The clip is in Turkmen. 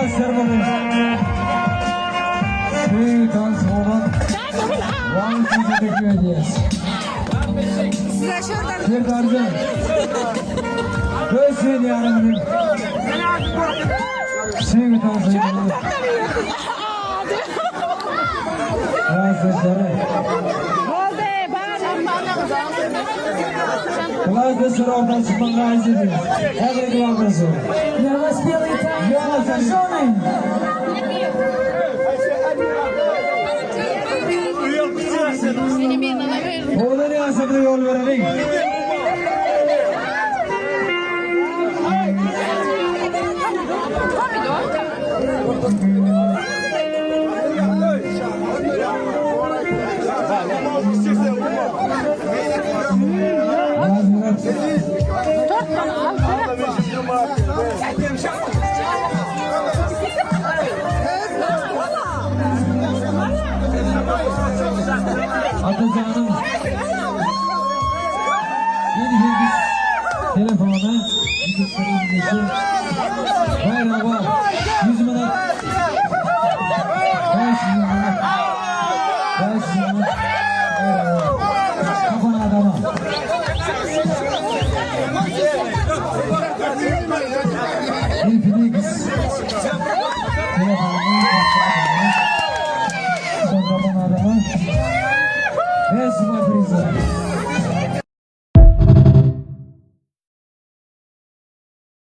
Klasslarymyzy söýgi tansy bolan Wagtymyzy teklip edýäris. Serdarjan, öz sen ýaryň bilen söýgi tansy aýdymyny Klasdaşlary. Klasdaşlary orta çykmagy haýyş edýäris. Häzirki wagtda. Для вас белый танец молодожены. Oğlan ýaşadyna ýol bereliň. Atajanyň 7-8 telefony Baýraga 100 manat 500 manat 500 manat baýraga tapan adama. Infinix telefonyny tapan adama 500 manat priz bar.